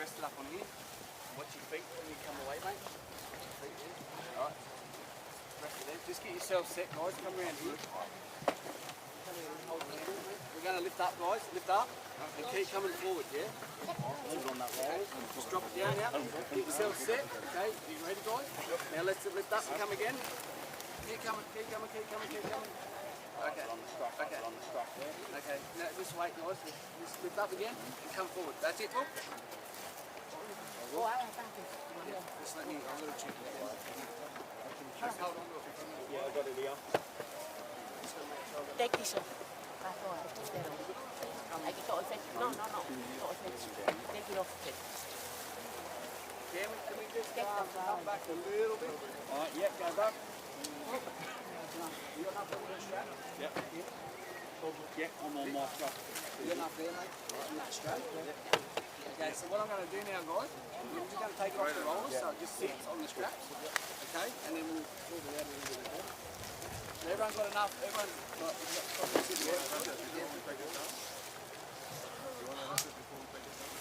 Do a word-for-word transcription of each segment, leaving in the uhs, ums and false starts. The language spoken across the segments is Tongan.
Rest it up on here. Watch your feet when you come away, mate. Watch your feet, yeah. All right. Rest it there. Just get yourself set, guys. Come around here. We're gonna lift up, guys. Lift up. And keep coming forward, yeah? Hold on that roll. Just drop it down now. Get yourself set. Okay, you ready, guys? Now let's lift up and come again. Keep coming, keep coming, keep coming, keep coming. Okay. Okay. Okay. Now just wait, guys. Just lift up again and come forward. That's it, look. Just let me, I'm gonna check it. Just hold on to it. Yeah, I got it here. Take this off. I thought I took that off. I get all set. No, no, no. All set. Take it off. Can we, can we just, um, come back a little bit? All right, yeah, go back. You got enough of the strap? Yep. Yeah, I'm on my strap. You got enough there, mate? Right, on that strap. Yep. Okay, so what I'm gonna do now, guys, I'm just gonna take it off the rollers, so it just sits on the straps. Okay, and then we'll sort it out a little bit more. Everyone's got enough, everyone's got, got, got the Yeah.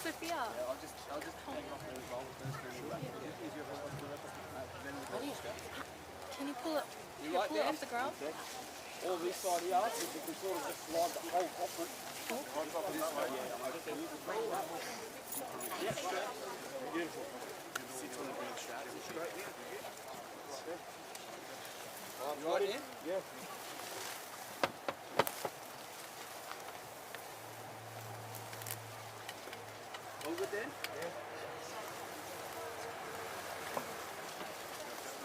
Sophia. Yeah, I'll just, I'll just take it off the rollers first, then we'll back. Maria, can you pull it? Can you pull it off the ground? All this side here, if you can sort of just slide the whole coffin. Yeah, straight. Beautiful. Sits on the big strap. You right there? Yeah. All good then?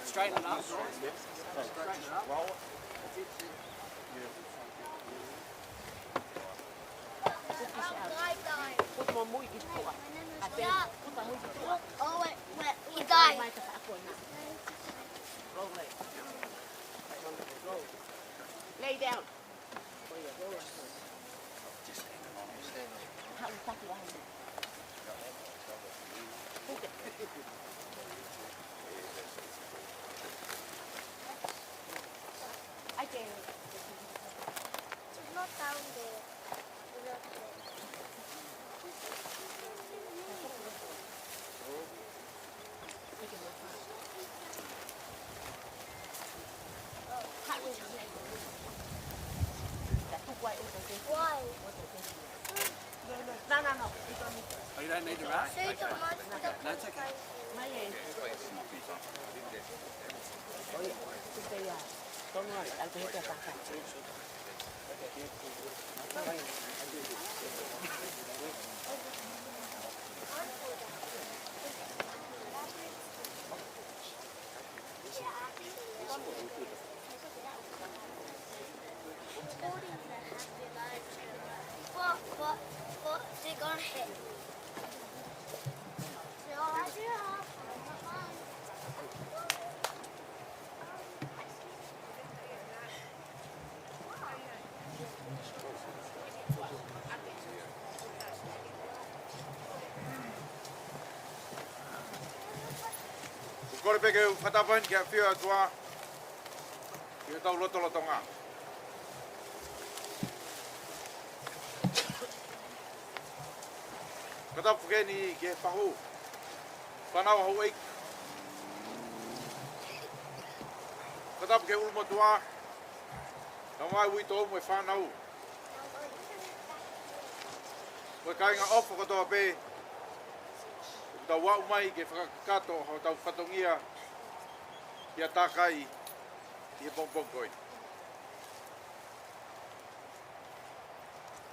Straighten it up. Straighten it up. Put my moʻi ki tuʻa. Put my moʻi ki tuʻa. Lay down. Oh, you don't need the wrap? That's okay. Ko e kole pē ke u fakatapu heni ki he ʻafio ʻa e ʻOtua ʻi hotau lotolotonga. Fakatapu heni ki he fahu, fānau ʻa houʻeiki. Fakatapu ki he ʻulumotuʻa, tamai, uitou mo e fānau. Mo e kāinga ʻofa kotoa pē, ʻoku tau aʻu mai ke fakakakato hotau fatongia ʻi he takai ʻi he pongipongi ko eni.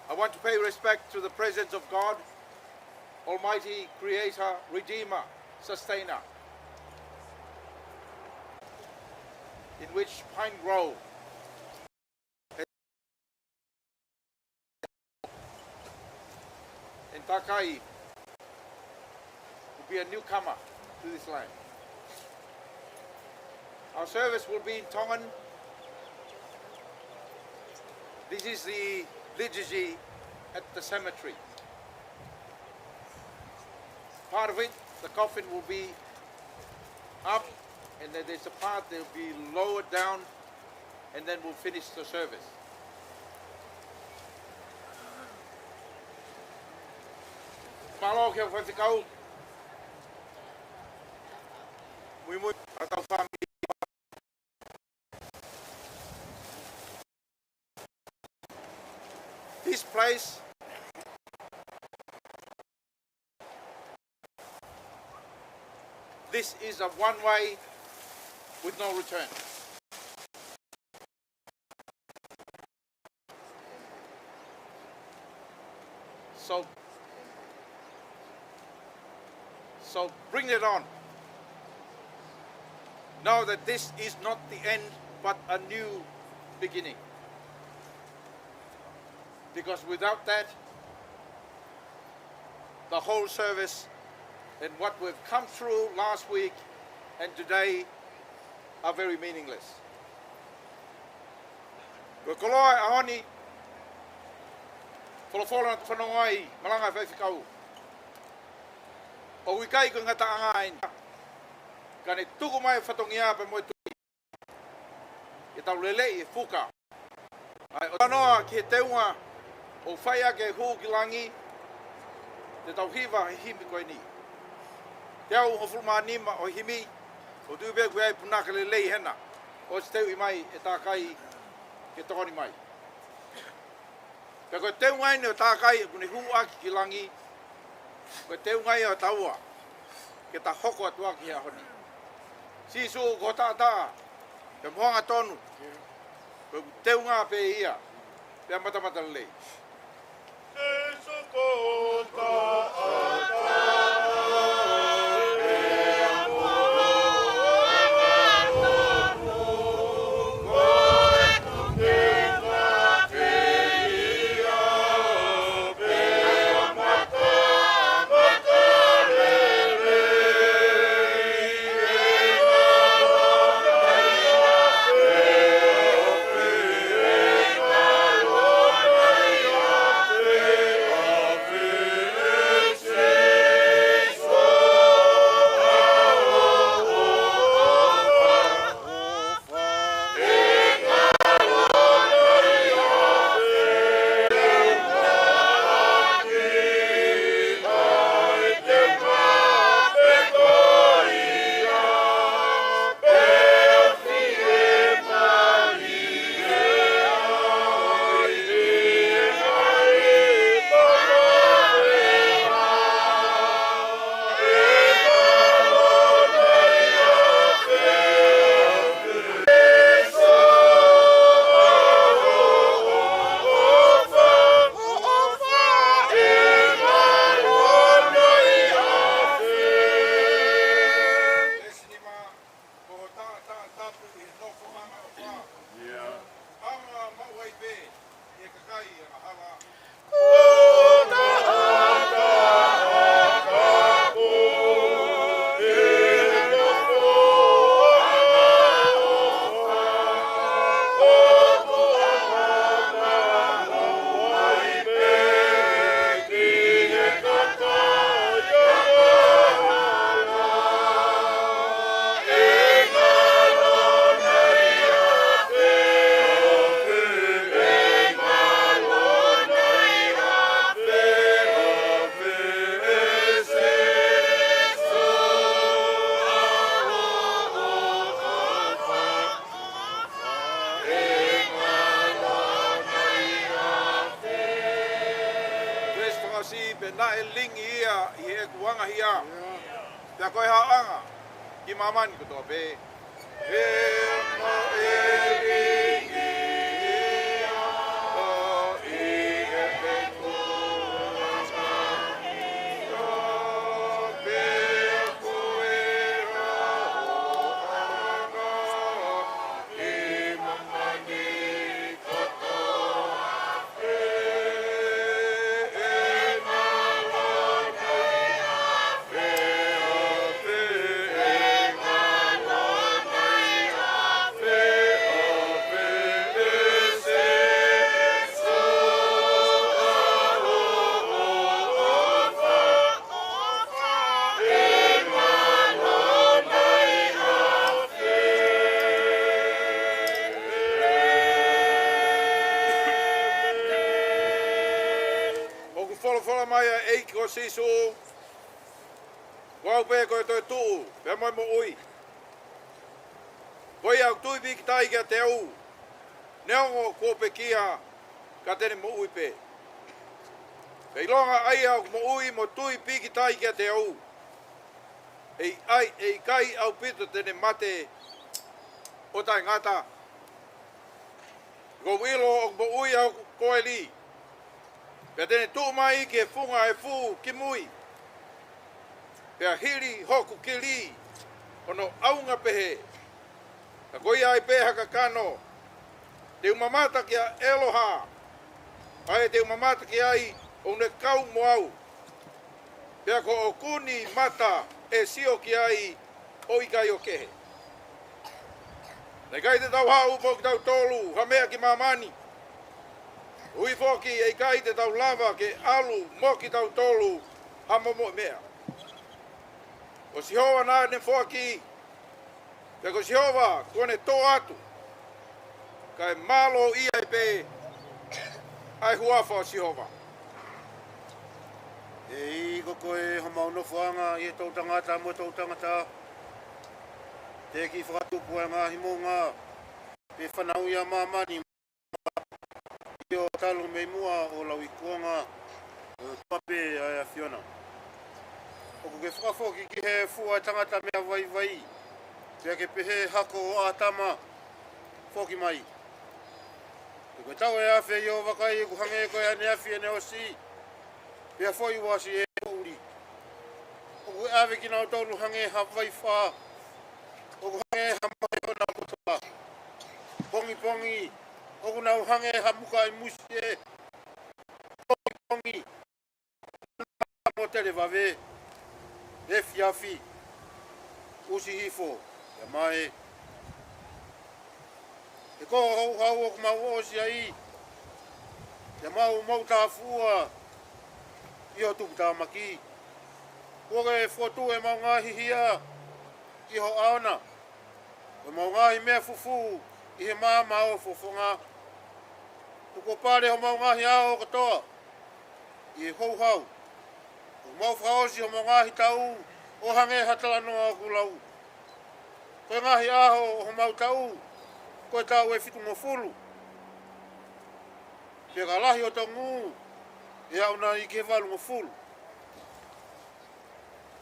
I want to pay respect to the presence of God, Almighty Creator, Redeemer, Sustainer, in which Pine Grove and Takai will be a newcomer to this land. Our service will be in Tongan. This is the liturgy at the cemetery. Part of it, the coffin will be up, and then there's a part that will be lowered down, and then we'll finish the service. Mālō ki he faifekau, muimui ʻa e kau fāmili. This place, this is a one way with no return. So, so bring it on. Know that this is not the end, but a new beginning. Because without that, the whole service and what we've come through last week and today are very meaningless. Ko e koloa ʻo e ʻaho ni, folofola naʻe fanongo ai, malanga ʻa e faifekau. ʻOku ʻikai ko e ngataʻanga eni. Ka ne tuku mai e fatongia pea mo e tui. Ke tau lelei e fuka. ʻA ia ʻo talanoa ki he teunga ʻoku fai ʻaki e hū ki langi, te tau hiva he himi ko eni. Teau hongofulu mā nima ʻo e himi, ʻoku ou tui pē ʻoku ʻi ai e punake lelei hena, ʻosi teuʻi mai ʻe Takai ke tokoni mai. Pea ko e teunga eni ʻo Takai ʻoku ne hū ʻaki ki langi, ko e teunga ia ʻo taua, ke ta hoko atu ʻaki he ʻaho ni. Sīsū ko ho taʻataʻa, pea mo ho angatonu, ko e teunga pē ia, pea matamata lelei. Ko ho taʻataʻa tapu ʻi he nofoʻanga ʻofa. ʻIa. Hanga maʻu ai pē ʻe he kakai angahala. Veesi fakaʻosi, pea naʻe lingi ia ʻi heʻeku angahia. Pea ko e haoʻanga ki māmani kotoa pē. Pea naʻe lingi ia ʻi heʻeku angahia. Pea ko e haoʻanga ki māmani kotoa pē. ʻOku folofola mai ʻa e ʻEiki ko Sīsū, ko au pē ko e toetuʻu, pea mo e moʻui, Ko ia ʻoku tui pīkitai kiate au, neongo kuo pekia, ka te ne moʻui pē. Pea ʻilonga ʻa ia ʻoku moʻui mo tui pīkitai kiate au, ʻe ʻikai, ʻe ʻikai ʻaupito te ne mate ʻo taʻengata. Kuo u ʻilo ʻoku moʻui ʻa hoku koeli, pea te ne tuʻu mai ki he funga efu kimui. Pea hili hoku kili hono ʻaunga pehē, ka ko ia ai pē ha kakano, te u mamata kia ʻEloha, ʻa ia te u mamata ki ai ʻoku ne kau mo au. Pea ko ʻoku ni mata ʻe sio ki ai ʻo ʻikai ʻo kehe. Naʻe ʻikai te tau haʻu mo kitautolu ha meʻa ki māmani. Ui foki ʻe ʻikai te tau lava ke ʻalu mo kitautolu ha momoʻi meʻa. Ko Sihova naʻa ne foaki, pea ko Sihova kuo ne tō atu, kae mālō ia ʻe pē ʻa e huafa ʻo Sihova. ʻEiki, ko koe homau nofoʻanga ʻi he toʻutangata mo e toʻutangata. Teʻeki fakatupu ʻa e ngaahi moʻunga, pe fanauʻi ʻa māmani, ʻio talu mei muʻa ʻo lauikuonga, ʻo tuʻa pē ʻa e ʻAfiona. ʻOku ke fakafoki ki he fua ʻo e tangata meʻa vaivai, pea ke pehē hako ʻo ʻĀtama, foki mai. He ko e tau ʻe afe ʻi hoʻo vakai ʻoku hangē ko e ʻaneafi ʻene ʻosi, pea foʻi uasi ʻe hoʻo ʻuli. ʻOku ke ʻave kinautolu hangē ha vaifā, ʻoku hangē ha mohe ʻo nau kotoa. Pongipongi, ʻoku nau hangē ha muka ʻi musie. Pongipongi, mo televave, efiafi, ʻusi hifo, ia mae. He ko hoʻo houhau ʻoku mau ʻosi ai, ia mau mau tāfuʻua ʻi ho tuputāmaki. Kuo ke fotu ʻemau ngaahi hia ʻi ho ʻaona, ko ʻemau ngaahi meʻa fufū ʻi he maama ʻo ho fofonga. Kuo pale homau ngaahi ʻaho kotoa ʻi he houhau. ʻOku mau fakaʻosi homau ngaahi taʻu ʻo hangē ha talanoa ʻoku lau. Ko e ngaahi ʻaho ʻo homau taʻu, ko e taʻu ʻe fitungofulu. Pea ka lahi hoto ngū, ʻe aʻu nai ki he valungofulu.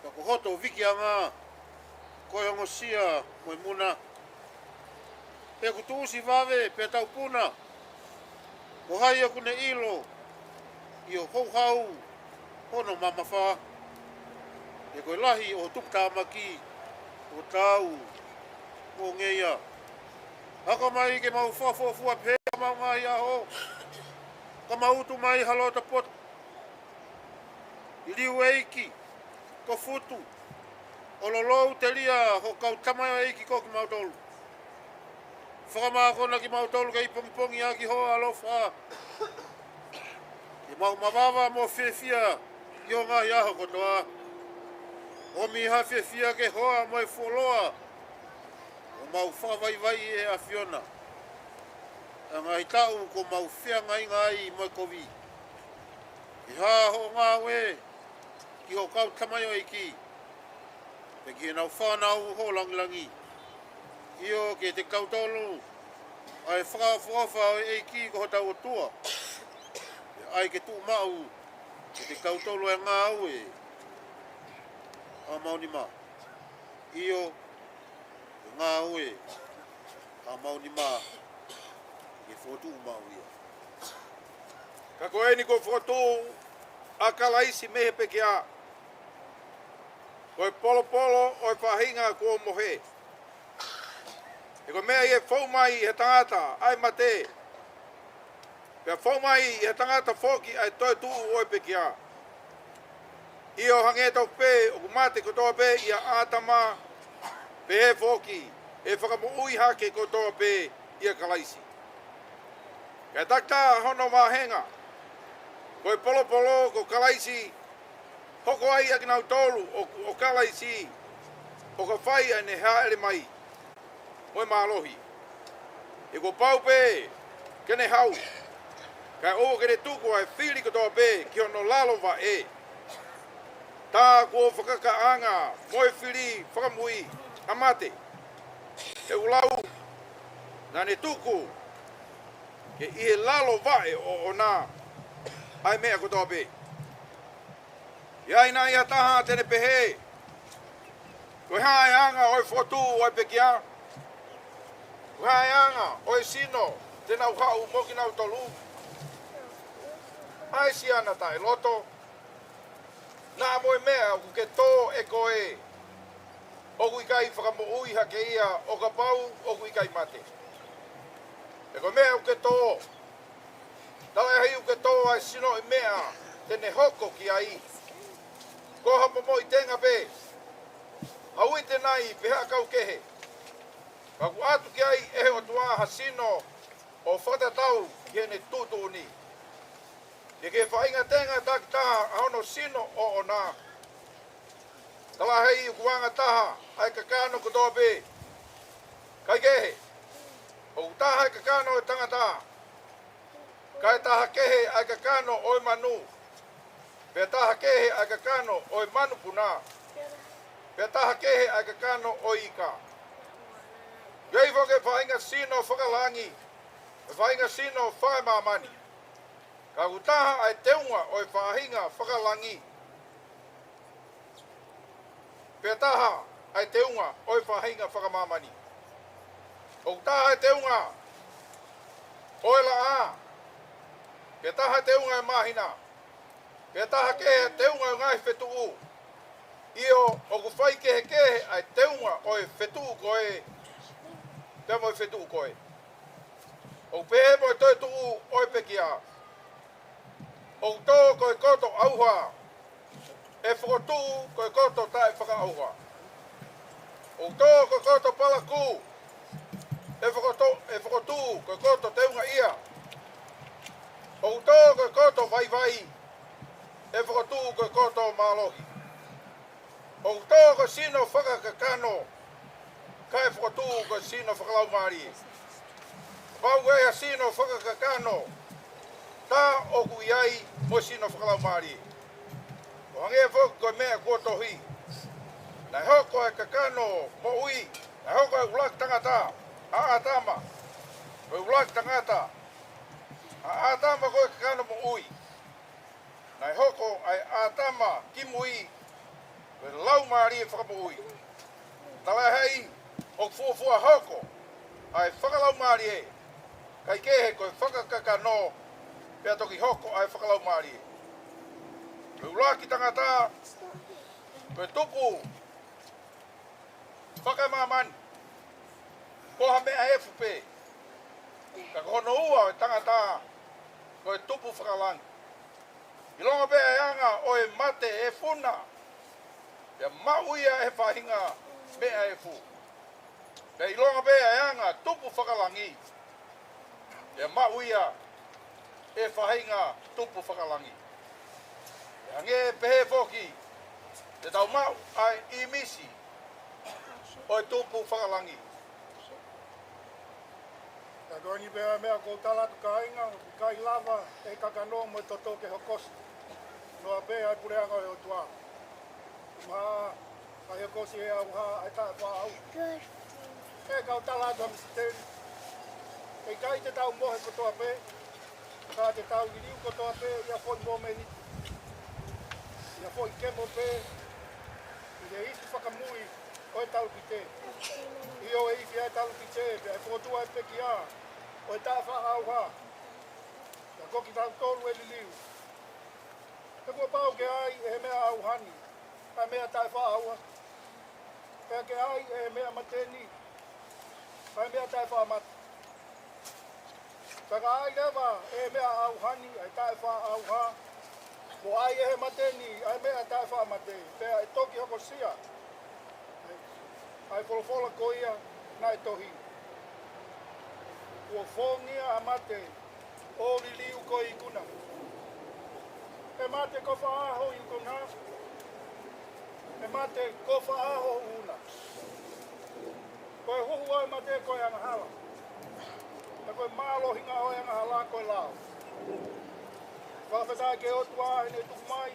Ka ko hoto vikiʻanga, ko e ongosia mo e muna. He ʻoku tuʻusi vave pea taupuna, ko hai ʻoku ne ʻilo ʻi ho houhau hono mamafa? He ko e lahi ʻo ho tuputāmaki, ʻoku tau mo ngeia. Hoko mai ke mau fakafuofua pē ʻemau ngaahi ʻaho, ka mau utu mai ha loto poto. ʻI liu ʻEiki, ko Futu, ʻo lolou telia ho kau tamaioʻeiki ko kimautolu. Fakamākona kimautolu kei pongipongi ʻaki ho ʻaloʻofa. Ke mau mavava mo fiefia ʻi ho ngaahi ʻaho kotoa. ʻOmi ha fiefia ke hoa mo e fuoloa, ʻo mau fakavaivaiʻi ʻe he ʻAfiona ʻa e ngaahi taʻu kuo mau feangainga ai mo e kovi. Ke hā hoʻo ngāue ki ho kau tamaioʻeiki, pea ki heʻenau fānau ho langilangi. ʻIo, kiate kitautolu ʻa e fakaʻofoʻofa ʻo e ʻEiki ko hotau ʻOtua. Pea ʻai ke tuʻu maʻu kiate kitautolu ʻa e ngāue ʻa homau nima. ʻIo, ʻa e ngāue ʻa homau nima, ke fokotuʻu maʻu ia. Ka ko eni kuo fokotuʻu ʻa Kalaisi mei he pekia, ko e polopolo ʻo e faʻahinga kuo mohe. He ko e meʻa ia ʻe fou mai ʻi he tangata ʻa e mate, pea fou mai ʻi he tangata foki ʻa e toetuʻu ʻo e pekia. ʻIo, hangē tofu pē ʻoku mate kotoa pē ʻia ʻĀtama, pehē foki ʻe fakamoʻui hake kotoa pē ʻia Kalaisi. Kae takitaha hono vāhenga, ko e polopolo ko Kalaisi, hoko ai ʻa kinautolu ʻoku ʻo Kalaisi, ʻo ka fai ʻa ʻene hāʻele mai mo e mālohi. He kuo pau pē ke ne hau, kae ʻoua ke ne tuku ʻa e fili kotoa pē ki hono lalo vaʻe. Tā kuo fakakakaʻanga mo e fili fakamui ʻa mate, ʻEku lau, naʻa ne tuku ke ʻi he lalo vaʻe ʻoʻona ʻa e meʻa kotoa pē. ʻI ai nai ha taha te ne pehē, ko e hā e anga ʻo e fokotuʻu ʻo e pekia? Ko e hā e anga ʻo e sino te nau haʻu mo kinautolu? ʻA e siana taʻeloto, naʻa mo e meʻa ʻoku ke tō ʻe koe ʻoku ʻikai fakamoʻui hake ia ʻo kapau ʻoku ʻikai mate. He ko e meʻa ʻoku ke tō, talaʻehai ʻoku ke tō ʻa e sinoʻi meʻa te ne hoko ki ai. Ko ha momoʻi tenga pē, ha uite nai pe ha ʻakau kehe, ka ʻoku ʻatu ki ai ʻe he ʻOtua ha sino ʻo fakatatau ki heʻene tuʻutuʻuni. Ke ke faʻahinga tenga takitaha ʻa hono sino ʻoʻona. Talaʻehai ʻoku anga taha ʻa e kakano kotoa pē. Kaikehe, ʻoku taha e kakano ʻo e tangata, kae taha kehe ʻa e kakano ʻo e manu, pea taha kehe ʻa e kakano ʻo e manupuna, pea taha kehe ʻa e kakano ʻo e ika. ʻOku ʻi ai foki e faʻahinga sino fakalangi, e faʻahinga sino fakamāmani. Ka ʻoku taha ʻa e teunga ʻo e faʻahinga fakalangi, pea taha ʻa e teunga ʻo e faʻahinga fakamāmani. ʻOku taha ʻa e teunga ʻo e laʻā, pea taha ʻa e teunga ʻo e māhina, pea taha kehe ʻa e teunga ʻo e ngaahi fetuʻu. ʻIo, ʻoku faikehekehe ʻa e teunga ʻo e fetuʻu ko ē pea mo e fetuʻu ko ē. ʻOku pehē mo e toetuʻu ʻo e pekia, ʻoku tō ko e koto ʻauha, ʻe fokotuʻu ko e koto taʻefakaʻauha. ʻOku tō ko e koto palakū, ʻe fokoto-, ʻe fokotuʻu ko e koto teungaʻia. ʻOku tō ko e koto vaivai, ʻe fokotuʻu ko e koto mālohi. ʻOku tō ko e sino fakakakano, kae fokotuʻu ko e sino fakalaumālie. Kapau ʻoku ʻi ai ha sino fakakakano, tā ʻoku ʻi ai mo e sino fakalaumālie. ʻO hangē foki ko e meʻa kuo tohi, naʻe hoko ʻa e kakano moʻui, naʻe hoko ʻa e ʻuluaki tangata, ʻa ʻĀtama, ko e ʻuluaki tangata, ʻa ʻĀtama ko e kakano moʻui. Naʻe hoko ʻa e ʻĀtama kimui, ko e laumālie fakamoʻui. Talaʻehai ʻoku fuofua hoko ʻa e fakalaumālie, kaikehe ko e fakakakano, pea toki hoko ʻa e fakalaumālie. Ko e ʻuluaki tangata, ko e tupu fakamāmani, ko ha meʻa efu pē. Ka ko hono ua ʻo e tangata, ko e tupu fakalangi. ʻIlonga pē ʻa e anga ʻo e mate efu na, pea maʻu ia ʻe he faʻahinga meʻa efu. Pea ʻilonga pē ʻa e anga tupu fakalangi, pea maʻu ia ʻe he faʻahinga tupu fakalangi. Pea hangē pehē foki, te tau maʻu ʻa e ʻīmisi ʻo e tupu fakalangi. Ka ko eni pē ʻa e meʻa ʻoku ou tala atu, kāinga, ʻoku ʻikai lava ʻe he kakano mo e toto ke hokosi, noa pē ʻa e puleʻanga ʻo e ʻOtua. Maʻa ʻa e hokosi ʻe he ʻauha ʻa e taʻefaʻaʻauha. He ka u tala atu ʻa e misiteli, ʻe ʻikai te tau mohe kotoa pē, ka te tau liliu kotoa pē ʻi ha foʻi momeniti, ʻi ha foʻi kemo pē, ʻi he ifi fakamui ʻo e talupite. ʻIo, ʻe ifi ʻa e talupite, pea ʻe fokotuʻu ʻa e pekia ʻo e taʻefaʻaʻauha. Pea ko kitautolu ʻe liliu. He kuo pau ke ʻai ʻe he meʻa ʻauha ni ʻa e meʻa taʻefaʻaʻauha, pea ke ʻai ʻe he meʻa mate ni ʻa e meʻa taʻefaʻamate. Pea ka ʻai leva ʻe he meʻa ʻauha ni ʻa e taʻefaʻaʻauha, mo ʻai ʻe he mate ni ʻa e meʻa taʻefaʻamate, pea ʻe toki hokosia ʻa e folofola ko ia naʻe tohi: Kuo fōngia ʻa mate ʻo liliu ko e ikuna. ʻE mate, ko fē hoʻo ikuna? ʻE mate, ko fē hoʻo ʻuna? Ko e huhu ʻo e mate ko e angahala, pea ko e mālohinga ʻo e angahala ko e lao. Fakafetaʻi ki he ʻOtua heʻene tuku mai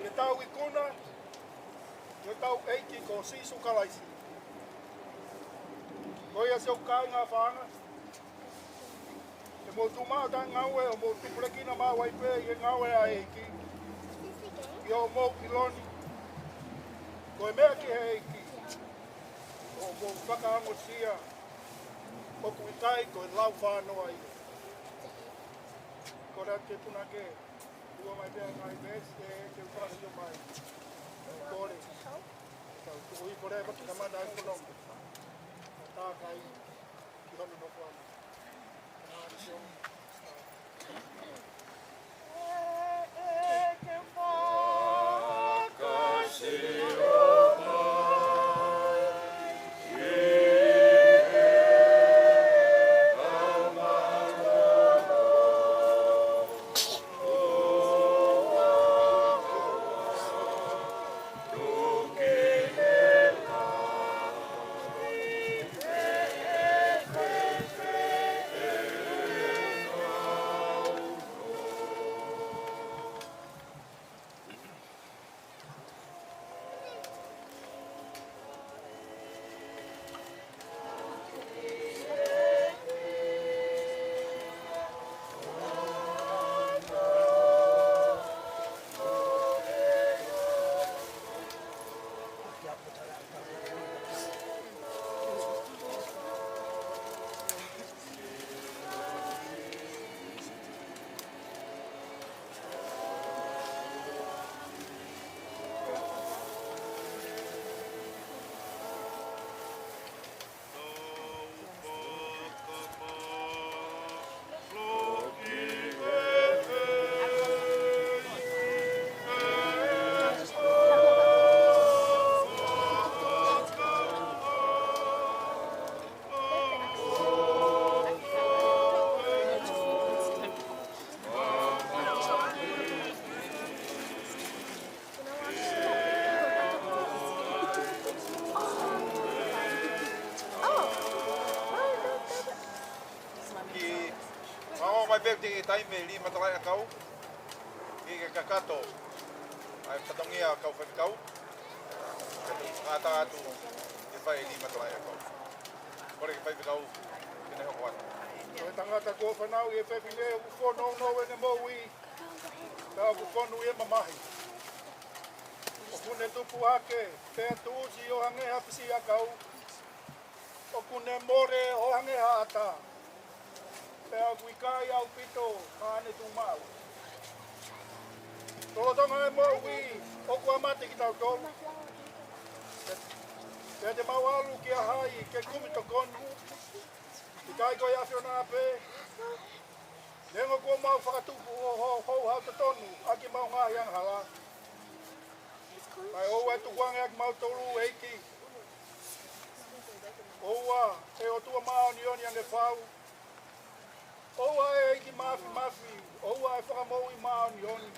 ʻetau ikuna, ʻetau ʻEiki ko Sīsū Kalaisi. Ko ia siʻoku kāinga ʻofaʻanga, ke mou tuʻu maʻu ʻo taʻengaue ʻo mou tupulekina maʻu ai pē ʻi he ngāue ʻa e ʻEiki. ʻI hoʻomou ʻiloni, ko e meʻa ki he ʻEiki, ʻoku mou fakaongosia ʻoku ʻikai ko e lau fānoa ia. Kole atu ke punake ua mai pē ʻa e ngaahi veesi ʻe te u fakasio mai. Kole. Tau tuʻu hifo leva ki he kamata ʻa e fononga. Tākai ki hono nofoʻanga. Kiʻi maʻu mai pē ʻeku taimi ʻe lima talaʻi ʻakau. Kiʻi kakato ʻa e fatongia kau faifekau. Kae tuku fakataha atu ke fai ʻe lima talaʻi ʻakau. Kole ki he faifekau ke ne hoko atu. Ko e tangata kuo fanauʻi ʻe he fefine ʻoku fononga ʻene moʻui, pea ʻoku fonu ʻi he mamahi. ʻOku ne tupu hake, pea tuʻusi ʻo hangē ha fisiʻiʻakau. ʻOku ne mole ʻo hangē ha ʻata, pea ʻoku ʻikai ʻaupito haʻane tuʻu maʻu. Lolotonga e moʻui ʻoku ʻikai mate kitautolu. Pea te mau ʻalu kia hai ke kumi tokoni? ʻIkai ko e ʻAfiona pē? Neongo kuo mau fakatupu ʻo ho-, houhau totonu ʻaki ʻemau ngaahi angahala, kae ʻoua ʻe tukuange ʻa kimautolu, ʻEiki. ʻOua, ʻe ʻOtua māʻoniʻoni ange fau. ʻOua, ʻe ʻEiki Māfimafi, ʻoua, ʻe Fakamoʻui māʻoniʻoni.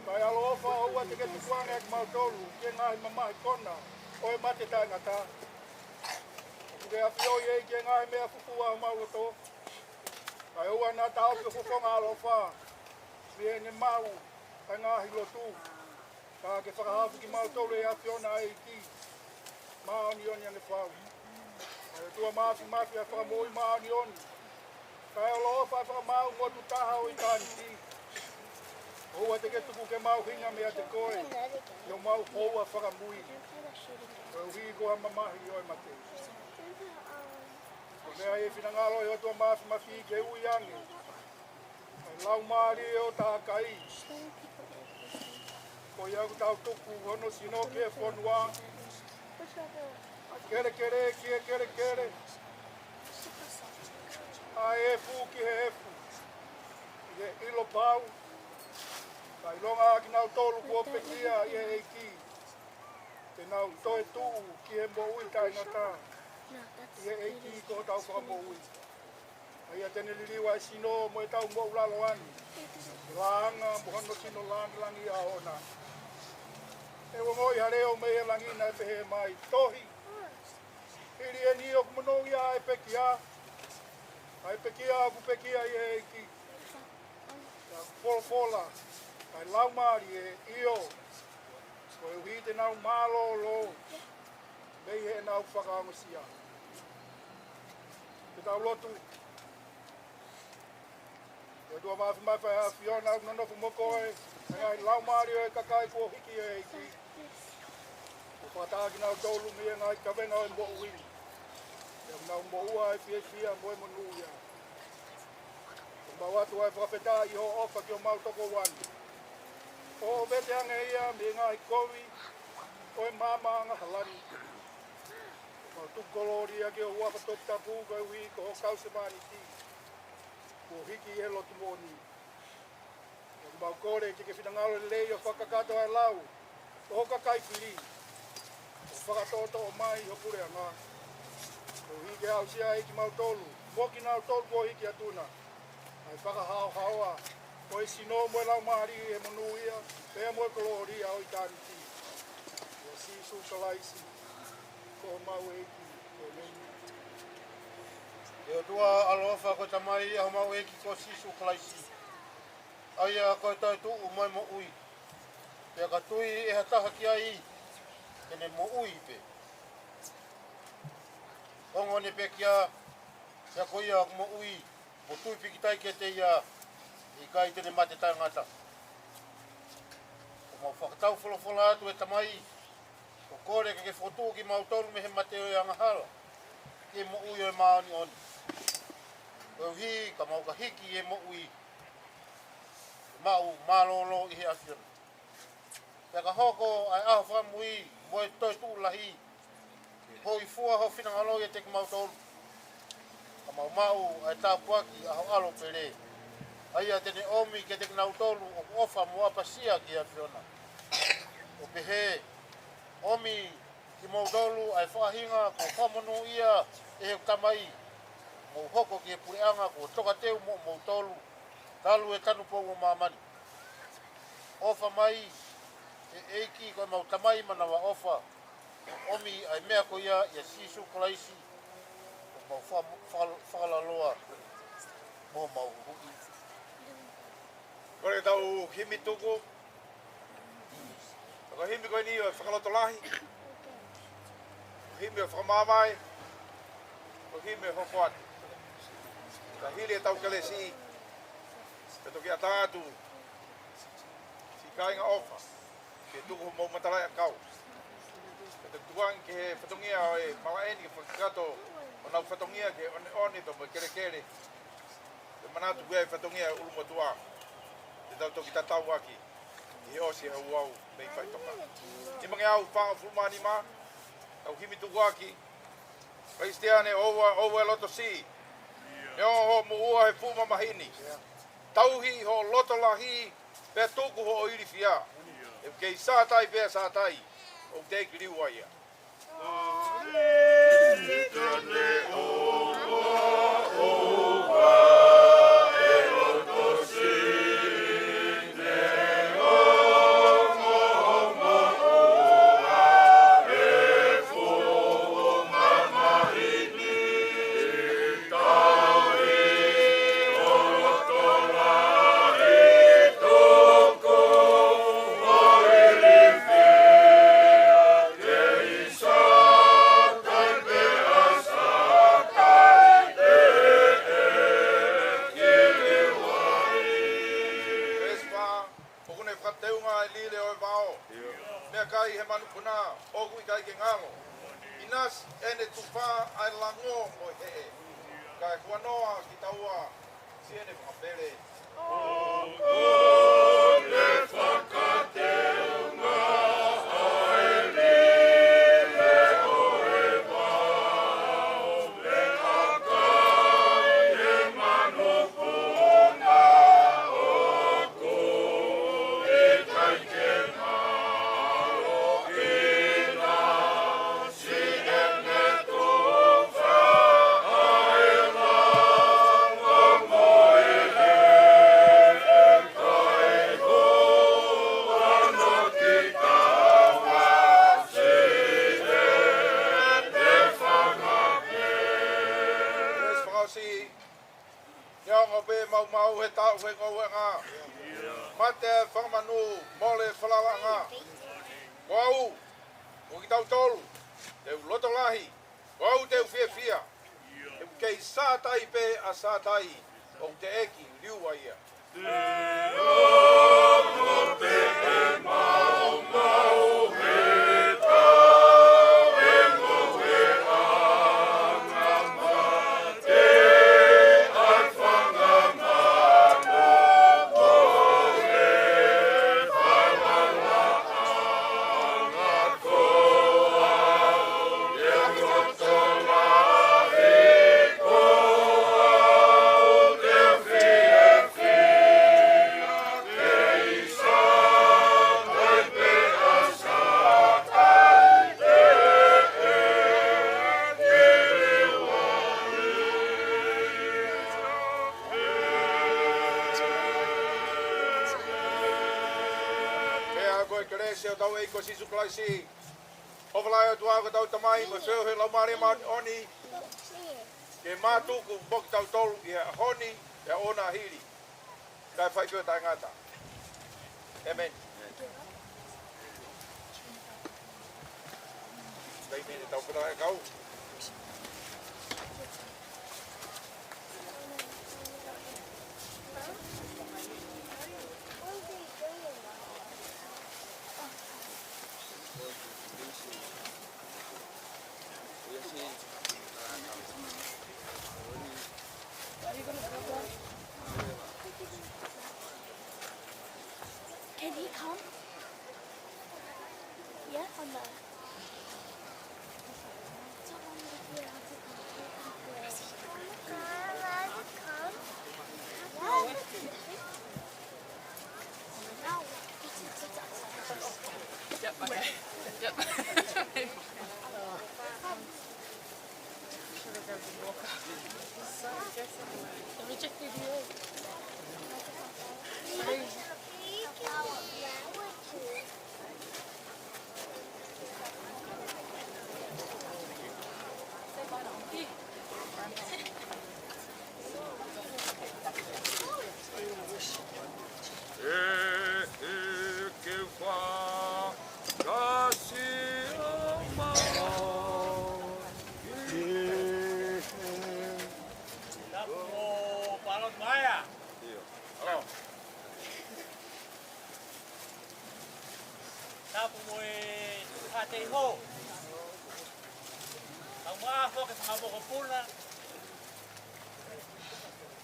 Kae ʻaloʻofa, ʻoua te ke tukuange ʻa kimautolu ki he ngaahi mamahi kona ʻo e mate taʻengata. ʻOku ke ʻafioʻi, ʻEiki, ʻa e ngaahi meʻa fufū ʻa homau loto. Kae ʻoua naʻa ta ʻofi ho fofonga ʻaloʻofa mei heʻene maʻu ʻa e ngaahi lotu. Ka ke fakahaofi kimautolu, ʻe ʻAfiona, ʻEiki māʻoniʻoni ange fau. ʻA e ʻOtua Māfimafi, ʻa e Fakamoʻui māʻoniʻoni, kae ʻaloʻofa, ʻa e Fakamaau Motu Taha ʻo ʻitāniti. ʻOua te ke tuku ke mau hinga meiate koe ʻi homau houa fakamui, koeʻuhi ko ha mamahi ʻo e mate. Ko e meʻa ʻi he finangalo ʻo e ʻOtua Māfimafi ke ui ange ʻa e laumālie ʻo Takai. Ko ia ʻoku tau tuku hono sino ki he fonua, ʻa e kelekele ki he kelekele, ʻa e efu ki he efu, ʻi he ʻilo pau, kae ʻilonga ʻa kinautolu kuo pekia ʻi he ʻEiki, te nau toetuʻu ki he moʻui taʻengata ʻi he ʻEiki ko hotau Fakamoʻui. ʻA ia te ne liliu ʻa e sino mo ʻetau moʻulalo ange, ʻi he laʻanga mo hono sino langilangi ʻaʻana. ʻE ongoʻi ha leʻo mei he langi naʻe pehē mai, Tohi, hili eni ʻoku monūʻia ʻa e pekia, ʻa e pekia ʻoku pekia ʻi he ʻEiki. Pea ʻoku folofola ʻa e Laumālie, ʻio, koeʻuhi te nau mālōlō mei heʻenau fakaongosia. Tau lotu. ʻE ʻOtua Māfimafi, ʻa e ʻAfiona, ʻoku nonofo mo koe ʻi he ngaahi laumālie ʻo e kakai kuo hiki ʻe he ʻEiki. Kuo fakataha kinautolu mei he ngaahi kavenga ʻo e moʻui, pea nau moʻua ʻa e fiefia mo e monūʻia. ʻOku mau ʻoatu ʻa e fakafetaʻi ʻi hoʻo ʻofa ki homau tokoua ni, ʻo vete ange ia mei he ngaahi kovi ʻo e maama angahala ni. ʻOku mau tuku kolōlia ki ho huafa toputapu koeʻuhi ko ho kau sevāniti kuo hiki ʻi he lotu moʻoni. ʻOku mau kole ke ke finangalo lelei ʻo fakakakato ʻa e lau ʻo ho kakai fili, ʻo fakatoʻotoʻo mai ho puleʻanga, koeʻuhi ke aʻusia ʻe kimautolu mo kinautolu kuo hiki atu na ʻa e fakahaohaoa ʻo e sino mo e laumālie ʻi he monūʻia pea mo e kolōlia ʻo ʻitāniti. ʻIa Sīsū Kalaisi ko homau ʻEiki. ʻĒmeni. ʻE ʻOtua ʻaloʻofa, ko e Tamai ʻa homau ʻEiki ko Sīsū Kalaisi, ʻa ia ko e toetuʻu mo e moʻui, pea ka tui ʻe ha taha ki ai, te ne moʻui pē. Ongo ʻene pekia, pea ko ia ʻoku moʻui mo tui pīkitai kiate ia, ʻe ʻikai te ne mate taʻengata. ʻOku mau fakataufolofola atu, ʻe Tamai, ʻo kole ke ke fokotuʻu kimautolu mei he mate ʻo e angahala ki he moʻui ʻo e māʻoniʻoni, koeʻuhi ka mau ka hiki ʻi he moʻui, maʻu mālōlō ʻi he ʻAfiona. Pea ka hoko ʻa e ʻaho fakamui mo e toetuʻu lahi, hōifua ho finangalo ʻiate kimautolu, ka mau maʻu ʻa e tāpuaki ʻa ho ʻAlo pele, ʻa ia te ne ʻomi kiate kinautolu ʻoku ʻofa mo ʻapasia ki he ʻAfiona, ʻo pehē: ʻOmi kiate kimoutolu ʻa e faʻahinga kuo fakamonūʻia ʻe heʻeku Tamai, mou hoko ki he puleʻanga kuo tokateu moʻomoutolu, talu e tanupou ʻo māmani. ʻOfa mai, ʻe ʻEiki ko ʻemau Tamai manavaʻofa, ʻomi ʻa e meʻa ko ia ʻia Sīsū Kalaisi, ko homau fa-, fa-, fakalaloa mo homau huhuʻi. Kole ke tau himi tuku. Ko e himi ko eni ʻo e fakalotolahi, ko e himi ʻo e fakamāvae, ko e himi ʻo e hoko atu. Ka hili ʻetau kelesi, ke toki ʻatā atu siʻi kāinga ʻofa ke tuku homou matalaʻiʻakau, ke toki tukuange ki he fatongia ʻo e malaʻe ni ke fakakakato honau fatongia ki he ʻoneʻone pea mo e kelekele, ke manatu ki ai e fatongia ʻo e ʻulumotuʻa, te tau toki tatau ʻaki ʻi he ʻosi ʻo e ouau mei faʻitoka. Nimangeau fāngofulu mā nima, tau himi tukuaki. Kalisitiane, ʻoua, ʻoua ʻe loto siʻi, neongo hoʻo moʻua he fuʻu mamahi ni. Tauhi hoʻo loto lahi, pea tuku hoʻo ilifia. ʻOku kei sātai pea sātai, ʻoku teʻeki liliu ia. Veesi fā, ʻoku ne fakateunga ʻa e lile ʻo e vao, meʻakai he manupuna ʻoku ʻikai ke ngalo. ʻInasi ʻene tufa ʻa e lango mo e heʻe, kae huanoa kitaua siʻene fakapele. Veesi fakaʻosi, neongo pē maumau he taʻu he ngoueʻanga, mate e fanga manu, mole e falalaʻanga, ko au, ko kitautolu, te u loto lahi, ko au te u fiefia, He ʻoku kei sātai pē ʻa Sātai, ʻoku teʻeki liua ia. Pea ko e kelesi ʻa hotau ʻEiki ko Sīsū Kalaisi, ʻofa lahi ʻa e ʻOtua ko hotau Tamai, mo e feohi ʻa e Laumālie Māʻoniʻoni, ke mātuku mo kitautolu ʻi he ʻaho ni, ʻi he ʻaho na hili, kae fai pē ʻo taʻengata. ʻĒmeni. Taimi ni tau puna e kau. Can he come? Yeah, on the. Yep, okay. Yep. ʻE, ʻe, ke fakasi ʻa maua. Tapu mo Palot Maea. Tapu mo e Tuʻi Haʻateiho. Kae ʻumaʻā foki e fanga mokopuna.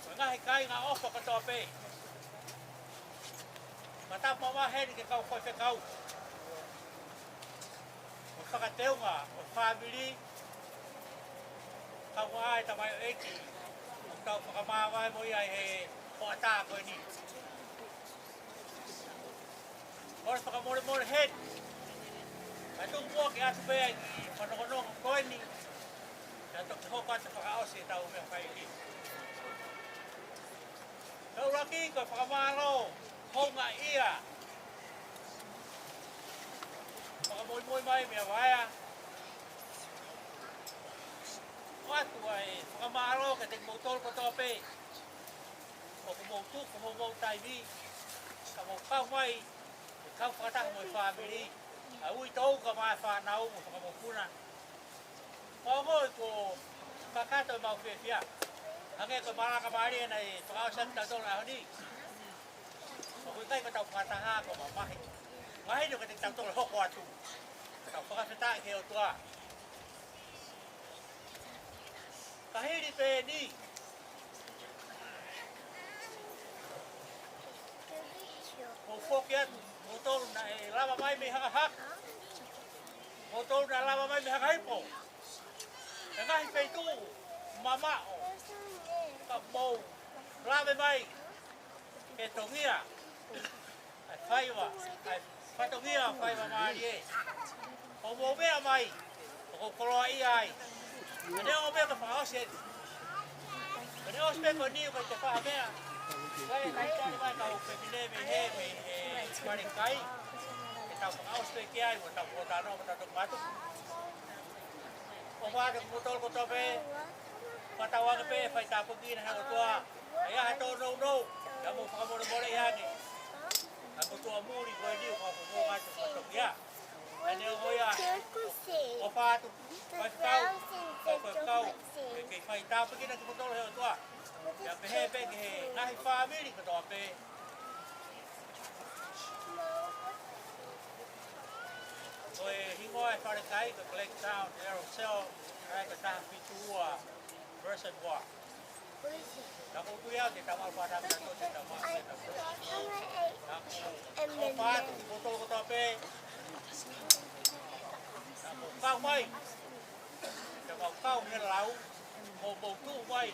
Mo e ngaahi kāinga ʻofa kotoa pē. Fakatapu makehe heni ki he kau faifekau. Mo e fakateunga ʻo e fāmili. Kae ʻumaʻā e tamaioʻeiki. ʻOku tau fakamāvae mo ia ʻi he hoʻatā ko eni. Kole fakamolemole heni. Kae tuku muʻa ke ʻatu pē ʻa e kiʻi fanongonongo ko eni. Kae toki hoko atu fakaʻosi ʻetau meʻafakaʻeiki. Ka ʻuluaki ko e fakamālō houngaʻia. Fakamoimoi mai meʻa vaea. ʻOatu ʻa e fakamālō kiate kimoutolu kotoa pē. ʻOku mou tuku homou taimi, ka mou kau mai, ke kau fakataha mo e fāmili, ʻa e uitou kae ʻumaʻā e fānau mo e fanga mokopuna. Ka ʻoku ou kakato ʻemau fiefia. Hangē ko e malanga mālie naʻe fakaʻosi atu kitautolu he ʻaho ni. ʻOku ʻikai ko ʻetau fakataha ko e mamahi. Mahino kiate kitautolu hoko atu. Tau fakafetaʻi ki he ʻOtua. Ka hili pē eni. Mou foki atu, moutolu naʻe lava mai mei Hakahaka. Moutolu naʻe lava mai mei Hakahipo. He ngaahi feituʻu mamaʻo. Ka mou lave mai ke tongia ʻa e faiva, ʻa e fatongia ʻo e faiva mālie. ʻOku mou meʻa mai, ʻoku ou koloaʻia ai. Ka neongo pē ko e fakaʻosi eni. Ka neongo pē ko eni ʻoku ʻikai te u faʻa meʻa. Kae ʻikai tali mai kau fefine mei he, mei he fale kai. Ke tau fakaʻosi pē ki ai, ʻo tau kōtano, ʻo tau toki mātuku. ʻOfa atu kiate kimoutolu kotoa pē, fakatauange pē fai tāpuekina ʻe he ʻOtua ʻa e ʻaho tōnounou, ka mou fakamolemoleʻi ange ʻa e motuʻa muli ko eni ʻoku mou ngāue atu fakatokia. Ka neongo ʻOfa atu, faifekau, faifekau, ke ke fai tāpuekina kimoutolu ʻe he ʻOtua. Pea pehē pē ki he ngaahi fāmili kotoa pē. Ko e hingoa e falekai ko Blacktown Aerocell, ʻa ia ko e taha fitu ua Merchant Wharf. Naʻa ku tui au te tau maʻu fānau kātoa te tau maʻu te tau. Naʻa ku ʻofa atu kimoutolu kotoa pē. Naʻa mou kau mai. Te mau kau he lau, mo mou tuʻu mai.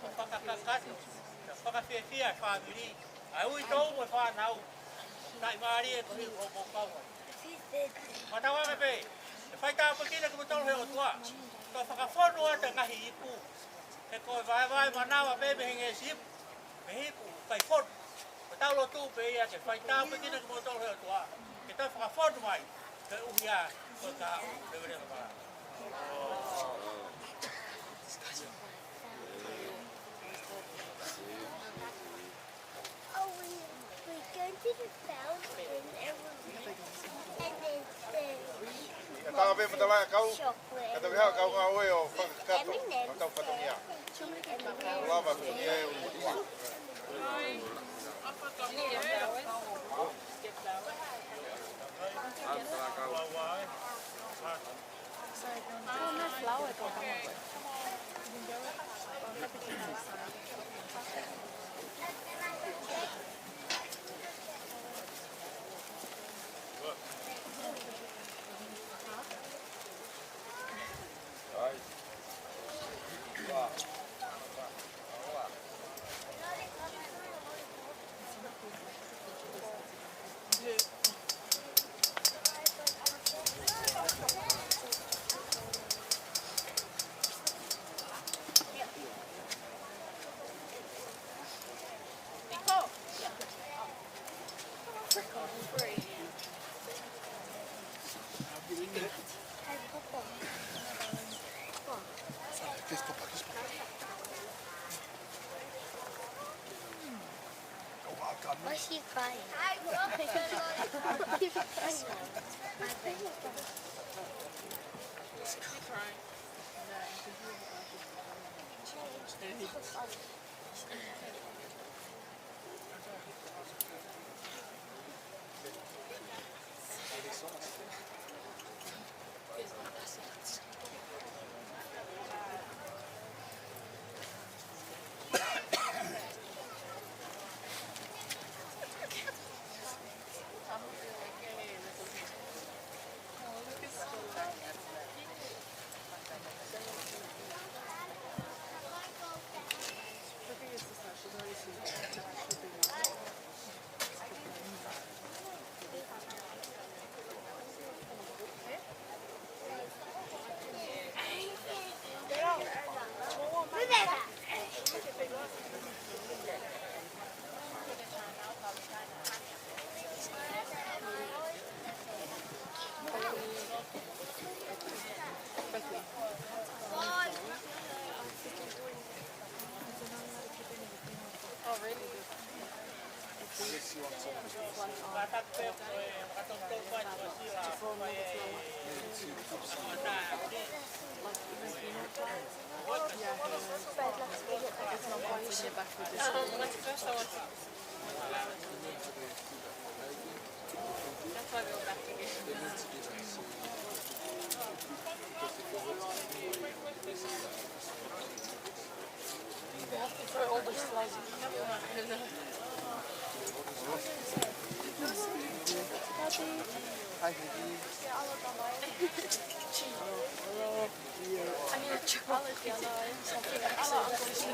ʻO fakakakato, ʻo fakafiefia e fāmili, ʻa e uitou mo e fānau, ʻo taʻimālie ko eni ʻoku mou kau ai. Fakatauange pē, ʻe fai tāpuekina kimoutolu ʻe he ʻOtua, ʻo fakafonu atu e ngaahi ipu, he ko e vaevae manava pē mei he ngeʻesi ipu, mei he ipu, kai fonu. Ko ʻetau lotu pē ia ke fai tāpuekina kimoutolu ʻe he ʻOtua, ke tau fakafonu mai, koeʻuhi ko e kahaʻu leveleva. Oh, we, we go to the fountain and we, and then the Ka tau pē matala e kau, ka tau hea kau ngāue ʻo fakakakato, ka tau fatongia. Lava fatongia e ʻOtua. Why is she crying? Oh, really? They have to throw all the flies. Hi, Higgy. Hello. I need a chocolate. Something accidentally.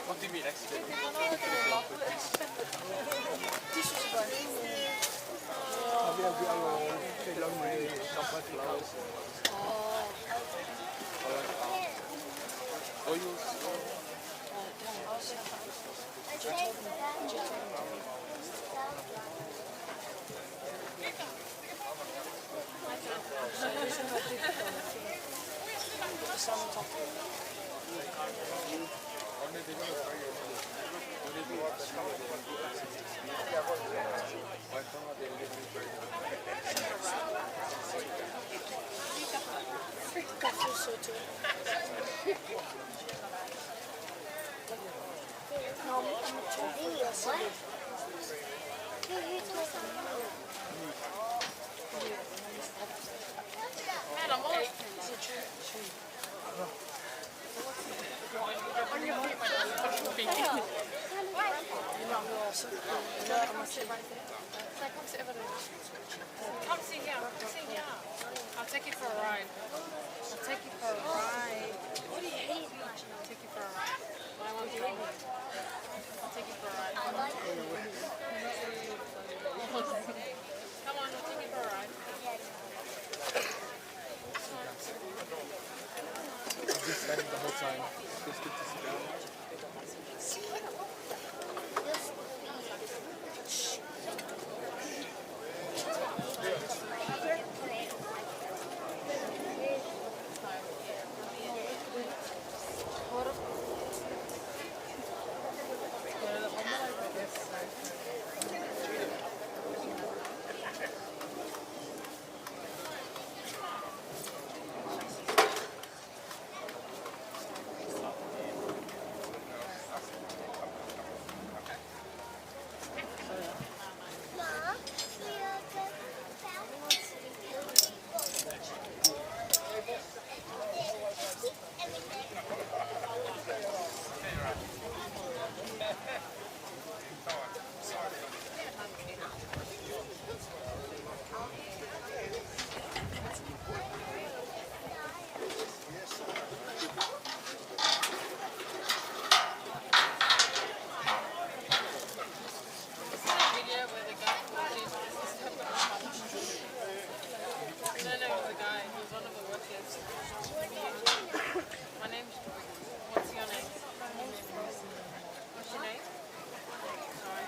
What do you mean accidentally? This is fun. On your feet, my darling. On your feet. Come sit right there. Come sit here. Come sit here. I'll take you for a ride. I'll take you for a ride. What do you hate? I'll take you for a ride. My one's gone. I'll take you for a ride. Come on, I'll take you for a ride. I've been standing the whole time. Just get to sit down. Is that a video where the guy called Jesus? No, no, it was a guy. He was one of the workers. My name's Jordan. What's your name? What's your name? Sorry.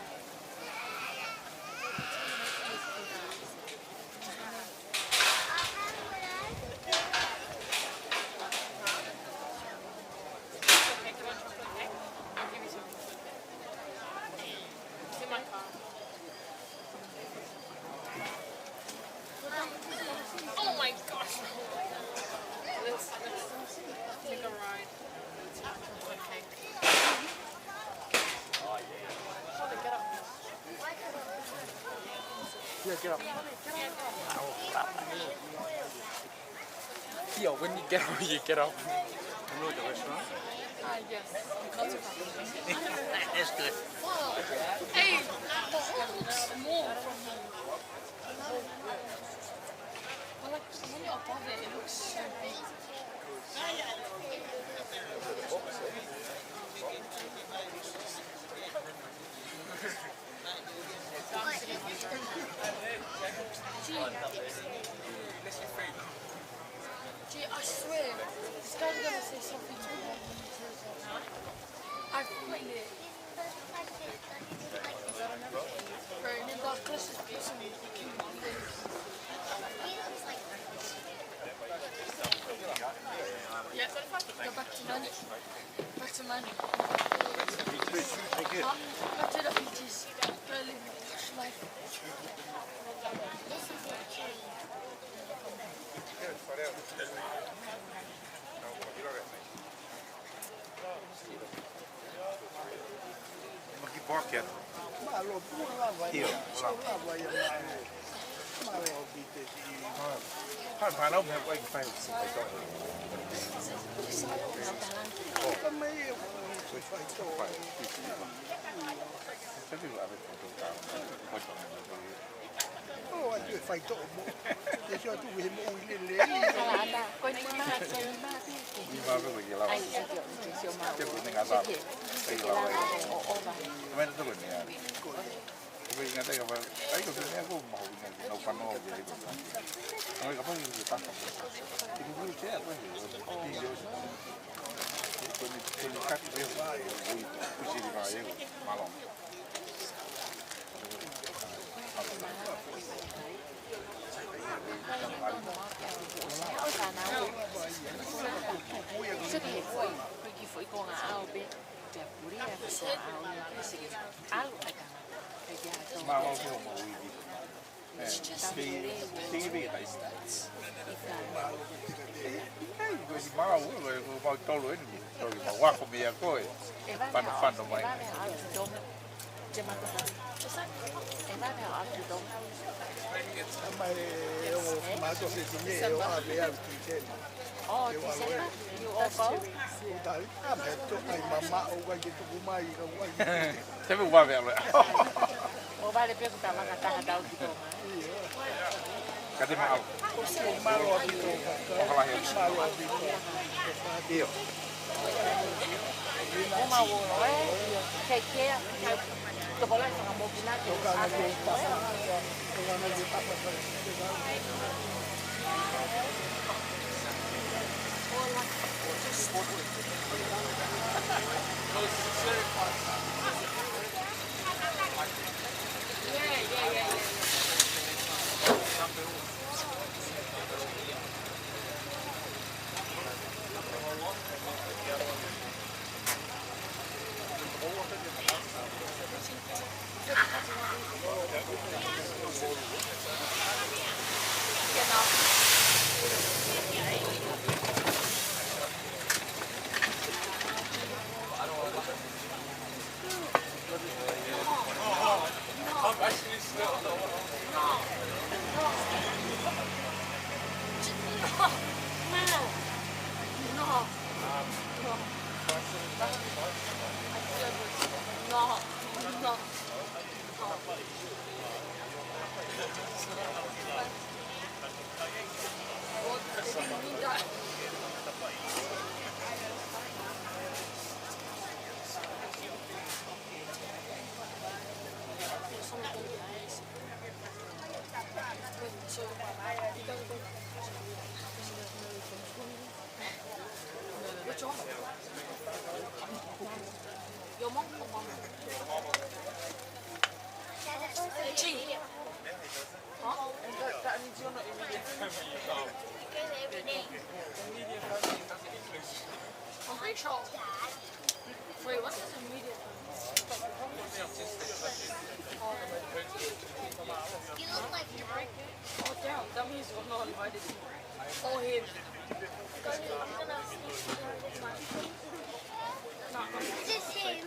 Can I have a chocolate cake? I'll give you some chocolate cake. It's in my car. Oh my gosh. Let's, let's take a ride. Let's have a chocolate cake. Shall we get up? Yeah, get up. Yeah, when you get up, you get up. You know the restaurant? Ah, yes. That's good. Hey, the hall looks small from here. But, like, when you're above it, it looks so big. Gee, I swear, this guy's gonna say something to me. I feel it. Bro, remember our closest person became one of those. Yeah, go back to lunch. Back to money. Thank you. Huh? Back to the beaches. Go live a posh life. This is okay. Monkey Bar Cat. Mālō, pua lava ia. ʻIo, mālō. Lava ia, mālō. Mālō, ʻaupito. Hai, mālō, meʻa ko ē ke fai ʻo se faitoʻo. Ka mai ʻo se faitoʻo. Fai, fai, fai. Fai, fai, fai. ʻOatu e faitoʻo mo. Te sio atu he moʻui lelei. Ala ata, ko eni ma, ko eni ma. Ni ma ko ia lava. Ai, ai, ai, ai, ai, ai. Te ko ni ngata. Ai, lava. ʻO, ʻo, ʻo. Ko eni te ko ni a. Ko eni ngata ka pa. Ai, ko ni a ko mahuʻinga. Nau fano ke ai ko. Ai, ka pa ni ko ta. Te ko ni te a ko ni. Ko ni, ko ni kati pe. Ko ni kusi ni ma e. Mālō. Pei, pei, pei, kai. Ei, ko si mau, ko, ko mau tolu eni. Ko si mau ako mei a koe. Fano, fano mai. Mai, e ongo mātuʻa fefine, ʻe ʻave au ki Tīsema. Oh, Tīsema? You all go? Tali, ʻa, me to, ai, mama, ʻo wai ke tuku mai, ka wai. Te me ua vea loa. ʻO vale pē kuo ta maka taha tau ki Tonga. Ka te maʻalo. Maʻalo ʻaupito. Fakalahi atu. Maʻalo ʻaupito. ʻIo. Uma ulo, eh? Take care. Tokolahi fakamokina ke. Which one? Your mom or mom? Gee. Huh? That, that means you're not immediate family. I'm pretty sure. Wait, what is immediate family? You look like your uncle. Oh, damn. That means you're not invited. Or him. Is this him?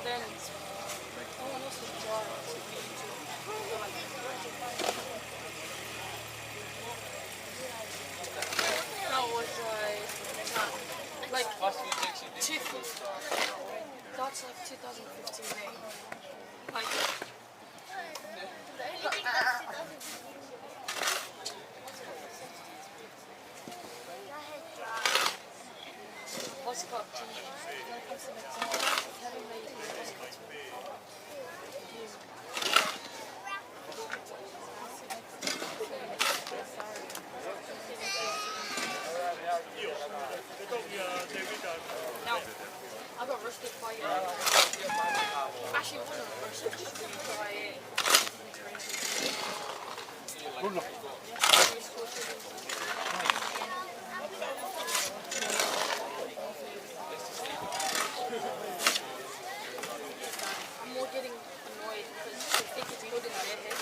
Then someone else is drawing. That was like, like, two, that's like two thousand fifteen, eh? Like, the only thing that's two thousand fifteen. What's it called? Can you, can you come to McDonald's? Haven't made it. What's it called? No, I got roasted by, uh, actually, it wasn't roasted, just by, uh, I'm more getting annoyed because they think it's good in their head,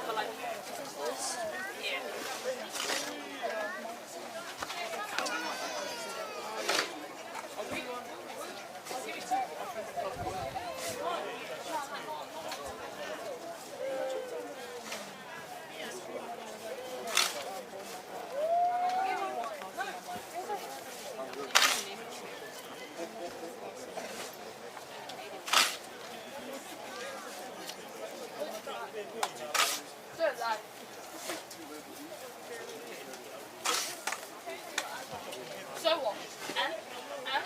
but, like, this, yeah. So what? And? And?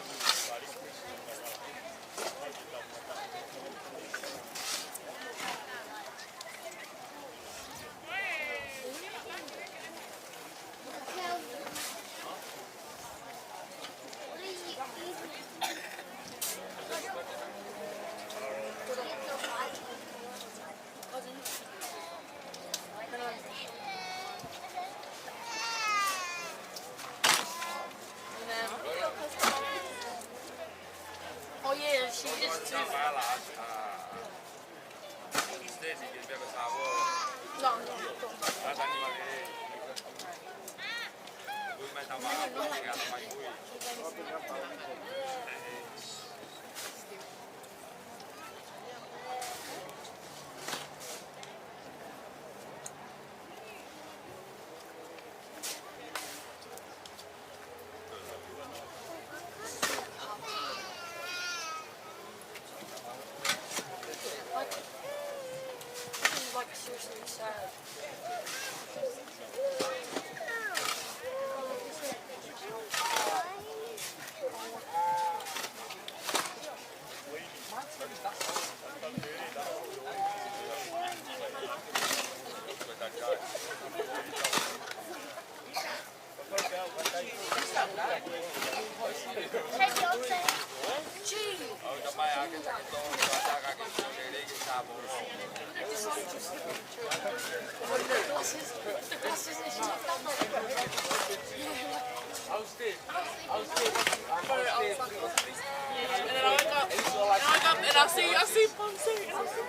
Like, seriously sad. And then I wake up, and I wake up, and I see, I see Ponce, and I see,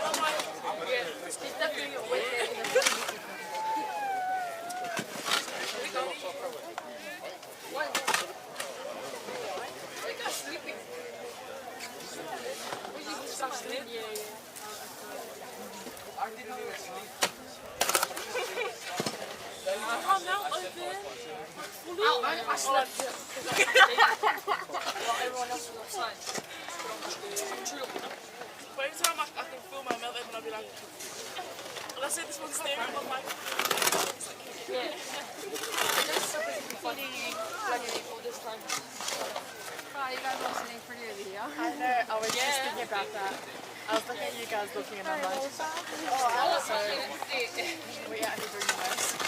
I'm like, yeah, he's definitely awake. Well, everyone else was outside. But every time I, I can feel my mouth open, I'll be like, and I said this one staring, I'm like, yeah. That's so funny, like, all this time. Oh, you guys watching a pretty video. I know, I was just thinking about that. I was looking at you guys looking and I'm like, oh, so we out here doing the most.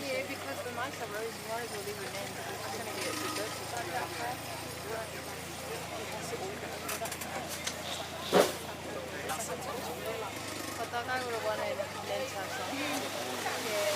Yeah, because the nicer rose, rose will leave your name, but it's not gonna get too dirty. But that guy would have wanted men's health. Yeah.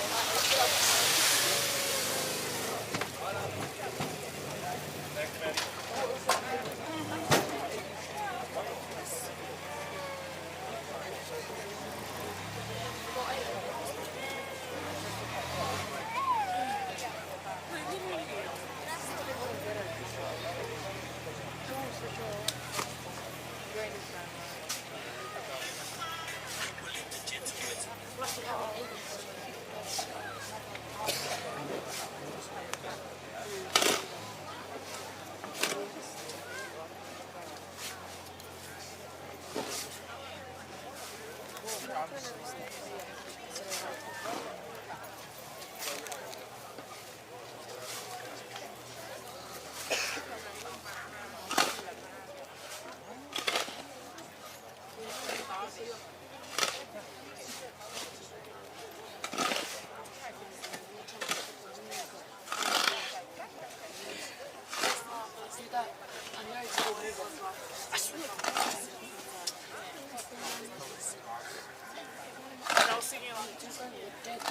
And I was singing on the two side of the dead.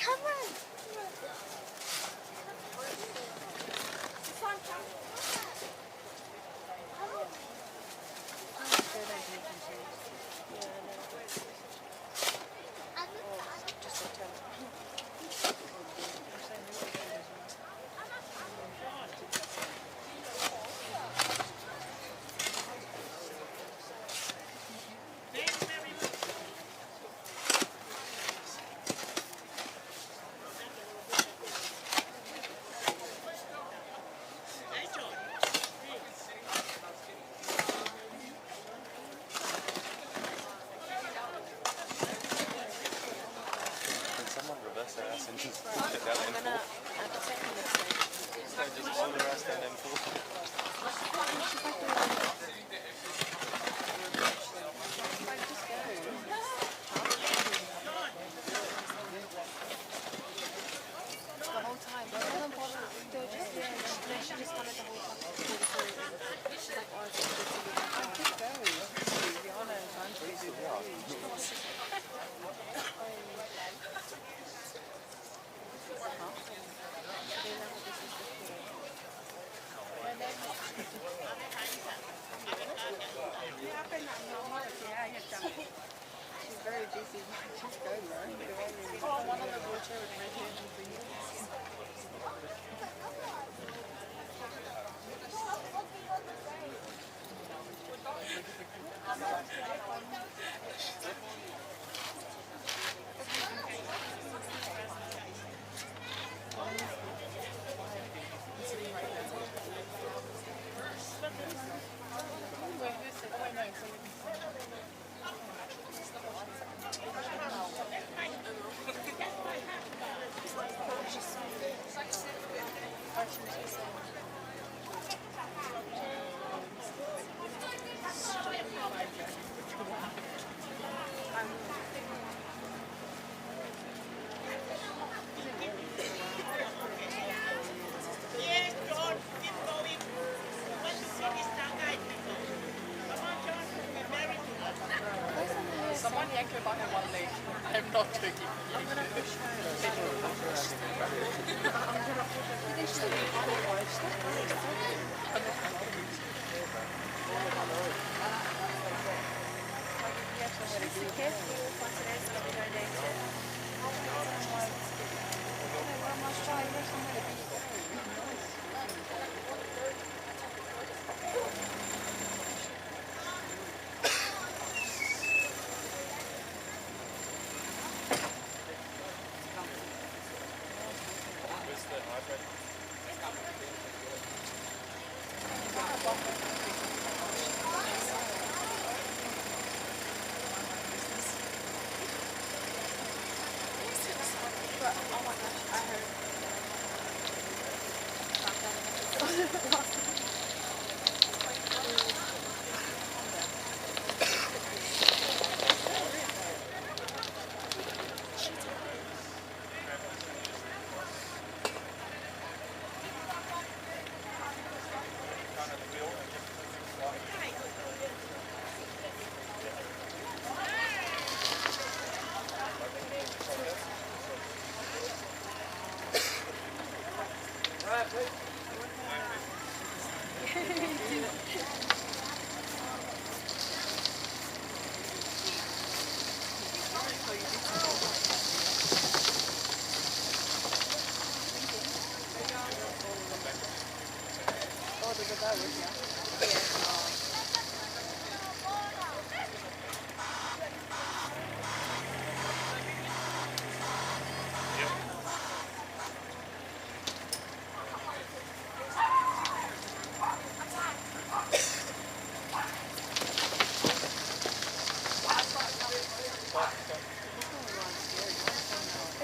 Come on. Can someone reverse their ass and just put it down and forth? Instead of just all the rest and then forth. The whole time. They didn't bother. They were just, yeah, she, no, she just had it the whole time. She's like, "Oh, it's just, it's a little bit." I did go. You're on a bunch of people. She's very busy. Just go, bro. Go on in. Oh, one of the wheelchair with red hair. Someone yanked me by my one leg. I'm not joking. Oh, there's a guy with you.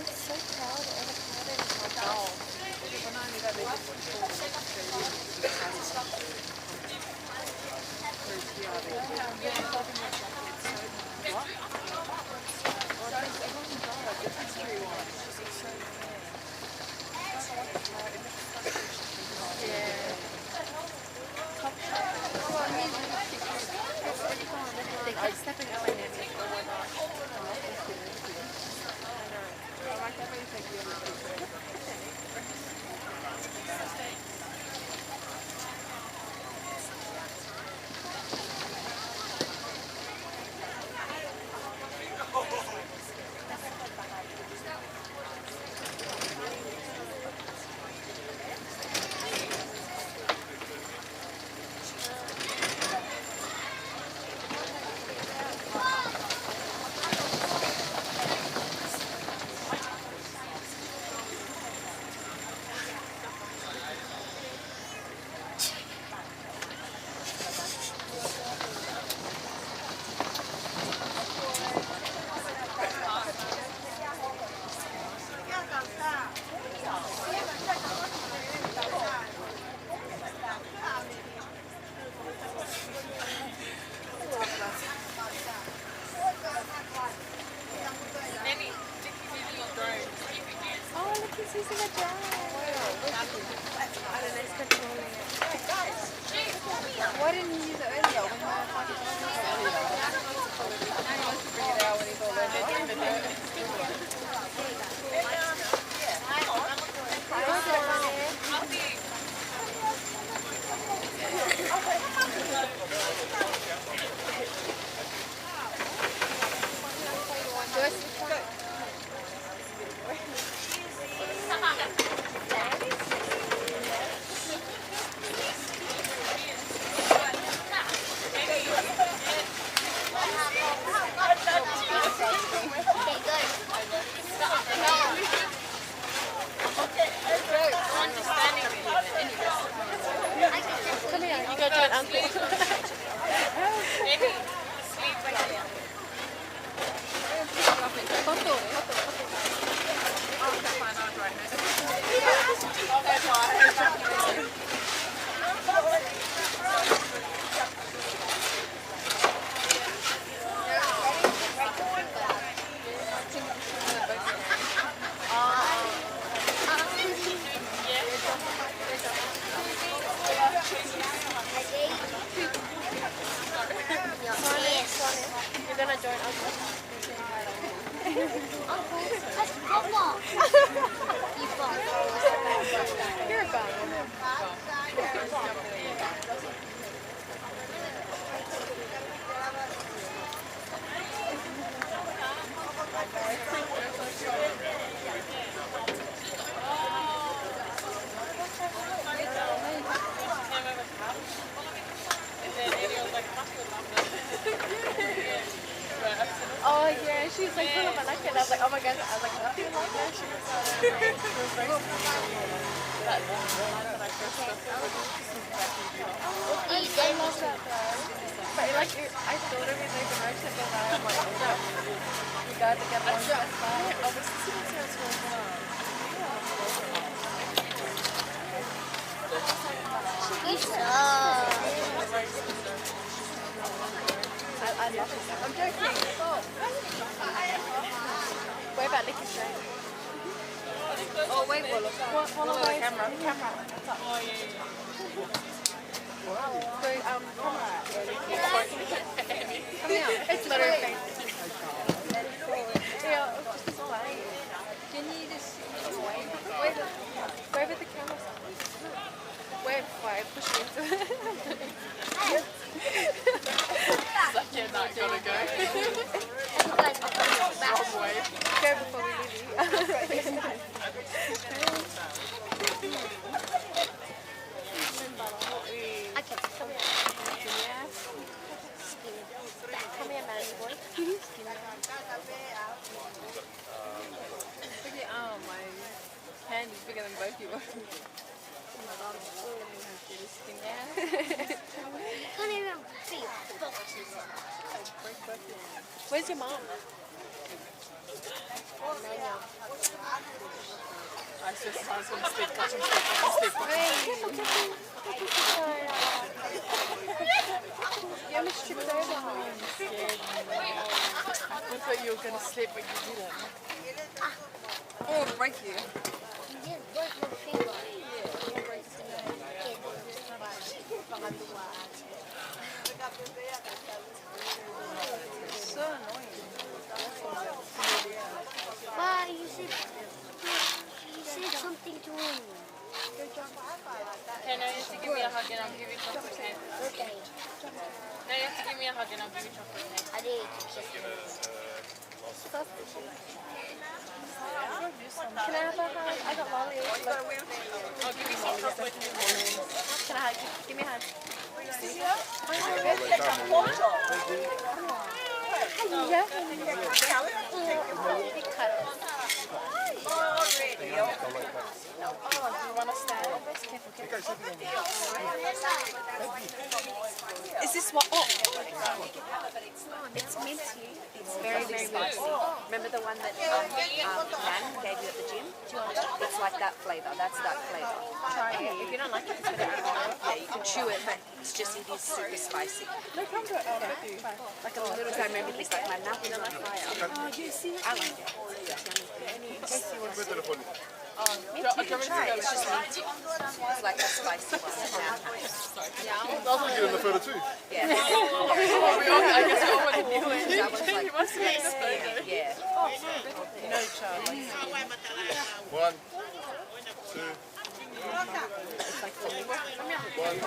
It's so crowded. It's crowded. Oh. When I knew that they just They kept stepping on my hand. Oh, look, he's using a drone. What a nice controller. Why didn't he use it earlier when we were talking about it? Now he wants to bring it out when he's all done. Come here, you go join Uncle. You're gonna join us? Uncle, that's Papa. You're a bad woman. Oh yeah, she was like, "Pull up, I like it." I was like, "Oh my gosh," I was like, "Nothing like her." She was, uh, she was very sweet. But, um, when I first spoke to her, I love that though. But like, it, I thought it was like the most of the vibe, like, that we got together. Yeah, I was listening to her. I, I love it. I'm joking. What about Nikki Straight? Oh, wait, what? What, what? Camera, camera. Oh, yeah, yeah. So, um, come here. It's not okay. Yeah, it's just fine. Can you just wave, wave, wave at the camera? Wave, wave, push me into it. It's like, "Yeah, no, gotta go." Wrong way. Go before we leave. Okay, come here. Yeah. Come here, Manny boy. Look at, oh, my hand is bigger than both of yours. Oh my God, it's all in my skin. Yeah. Can't even see. Break both your hands. Where's your mom? I was just, I was gonna sleep, touch and sleep, touch and sleep, touch and sleep. Hey. Yeah, Miss Chips, I'm scared. I thought you were gonna sleep, but you didn't. Oh, break you. You did break your finger. Yeah, break your finger. So annoying. Why you should I did eat the chicken. Can I have a hug? I got lollies. I'll give you some chocolate. Can I hug you? Give me a hug. Yeah. Big cuddles. Oh, do you want to stand? Is this what? Oh, it's minty. It's very, very spicy. Remember the one that um, um, Nan gave you at the gym? It's like that flavor. That's that flavor. Try it. If you don't like it, just put it out. Yeah, you can chew it, but it's just, it is super spicy. No problem. Like a little. I remember this, like, my mouth is on fire. Oh, do you see? I like it. It's yummy. In case you want to. Oh, me too. Try it. It's just minty. It's like a spicy one. I'll get in the photo too. Yeah. I guess we all want to do it. That one's like, yeah. No chance. One, two, one, one.